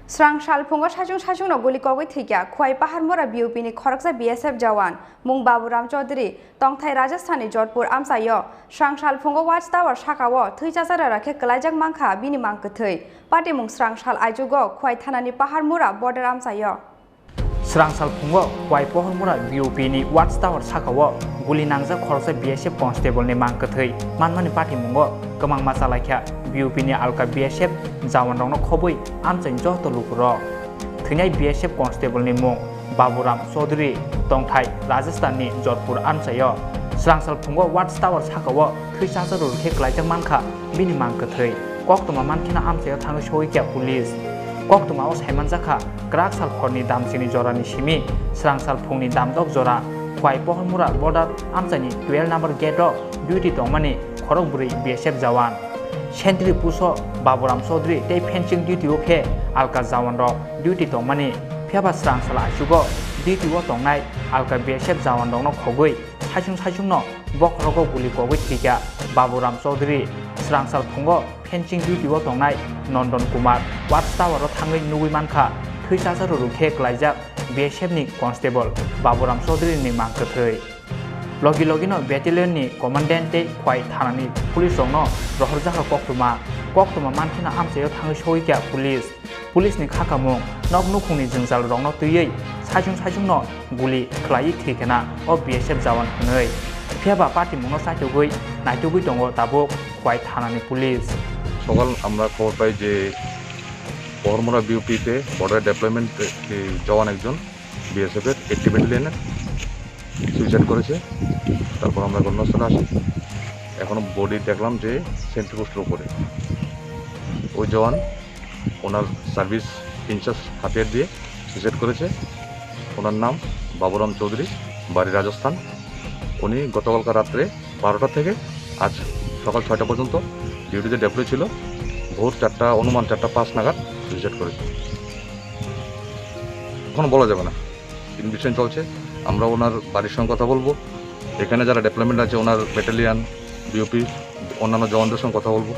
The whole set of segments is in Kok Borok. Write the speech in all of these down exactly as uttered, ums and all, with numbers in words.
Srang sal phungo saichung saichungno guli kogwi thwikha Khwai Paharmura B O P ni khoroksa B S F jawan mung Baburam Chaudhary, tongthai Rajasthan ni Jodhpur amchaio. Srang sal phungo Watch Tower sakao thwi chachara rakhe kwlaijak mankha bini mang kwthwi. Patimung srang sal aichugo Khwai thanani Paharmura border amchaio. Srang sal phungo Khwai Paharmura B O P ni Watch Tower sakao guli nangjak khoroksa B S F constable ni mang kwthwi manmani patimungo kwmangma chalaikha B O P ni alka B S F jawan rokno khobwi amchaini joto lukurok. Thwinai B S F constable ni mung Baburam Chaudhary, tongthai Rajasthan ni Jodhpur amchaio. Srang sal phungo Watch Tower sakao thwi chacharo rwkhe kwlaijak mankha bini mang kwthwi. Koktwma mankheno amchaio thangwi sogwi kha police. Koktwmao saimanjakha kwrak sal horni damchini jorani simi srang sal phungni damdok jora Khwai Pohormura border amchaini twelve number gate o duty tongmani khorokbrwi B S F jawan. Sentry puso Baburam Chaudhary tei fencing duty o khe alka jawan rok duty tongmani, phiyaba srang sal aichugo duty o tongnai alka B S F jawan rokno khogwi saichung saichungno bokhorogo guli kogwi thwikha Baburam Chaudhary. Srang sal phungo fencing duty o tongnai Nondon Kumar Watch Tower o thangwi nugwi mankha thwi chacharo rwkhe kwlaijak B S F ni constable Baburam Chaudhary ni mang kwthwi. Logi logino battalion ni commandant tei Khwai thanani police rokno rohorjakha koktwma. Koktwma mankheno amchaio thangwi sogwikha police. Police ni khakamung, nok nukhungni jwngjal rokno twiwi saichung saichungno guli khwlaiwi thwikhana o B S F jawan hwnwi. Phiyaba patimungno chaitugwi naitugwi tongo tabuk Khwai thanani police. সকাল আমরা খবর পাই যে পহরমোড়া বিওপিতে border deployment জওয়ান একজন বিএসএফ এর এইটটি ব্যাটালিয়নে সুইসাইড করেছে। তারপর আমরা ঘটনাস্থলে আসি। এখনো বডি দেখলাম যে সেন্ট্রি পোস্টের উপরে। ওই জওয়ান ওনার সার্ভিস ইনচার্জ হাতিয়ার দিয়ে সুইসাইড করেছে। ওনার নাম বাবুরাম চৌধুরী, বাড়ি রাজস্থান। উনি গতকালকার রাত্রে বারোটা থেকে আজ সকাল ছয়টা পর্যন্ত ডিউটিতে ডেপ্লয় ছিল। ভোর চারটা, অনুমান চারটা পাঁচ নাগাদ সুইসাইড করেছে। এখন বলা যাবে না, ইনভেস্টিগেশন চলছে। আমরা ওনার বাড়ির সঙ্গে কথা বলবো, এখানে যারা ডেপ্লয়মেন্ট আছে ওনার ব্যাটালিয়ন, বিওপি, অন্যান্য জওয়ানদের সঙ্গে কথা বলবো,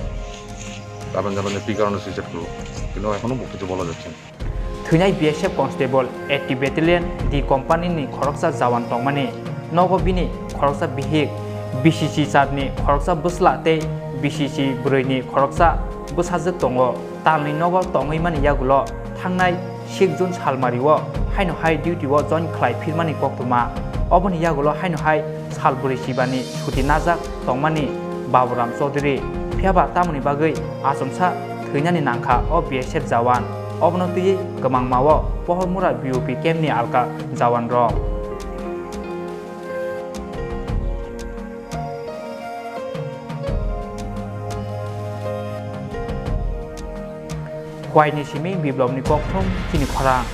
কারণ জানা যে কী কারণে সুইসাইড করলো, কিন্তু এখনও কিছু বলা যাচ্ছে না। Thwinai B S F constable eighty battalion D company ni khoroksa jawan tongmani, nogo bini khoroksa bihik, B C C chatni khoroksa bwsla tei B C C bwrwini khoroksa bwsajwk tongo. Talni nogo tongwi mani yagulo thangnai six June salmario haino hai duty o join khlai phirmani koktwma. Oboni yagulo haino hai sal bwrwi sibani suti najak tongmani Baburam Chaudhary. Phiyaba tamoni bagwi achomsa thwinani nangkha o B S F jawan. Obono twiwi kwmangma o Pohormura B O P camp ni alka jawan rok. Khwaini simi biplopni kokthum chini khorang.